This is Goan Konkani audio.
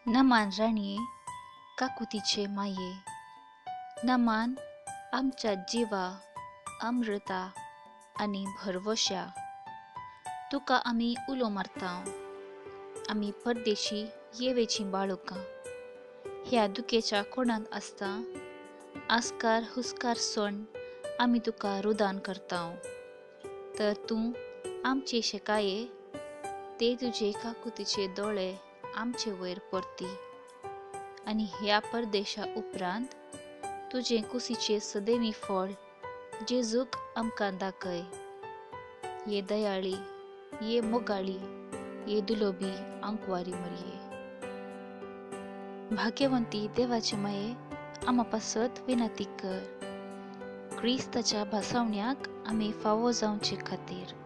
नमान राणये, काकुतीचे माये, नमान आमच्या जिवा, अमृता आनी भरवश्या. तुका आमी उलो मारता, आमी परदेशी येवेचीं बाळुकां. ह्या दुखेच्या कोणांत आसता आस्कार हुस्कार सोण आमी तुका रुदान करता, तर तूं आमचे शेकाये ते तुजे काकुतीचे दोळे आमचे वयर परती आनी ह्या परदेशा उपरांत तुजें कुशीचें सदैवी फळ जेजूक आमकां दाखय. ये दयाळी, ये मोगाळी, ये दुलोबी आंकवारी मरये. भाग्यवंती देवाचे माये, आमा पासत विनंती कर, क्रिस्ताच्या भासावण्याक आमी फावो जावचे खातीर.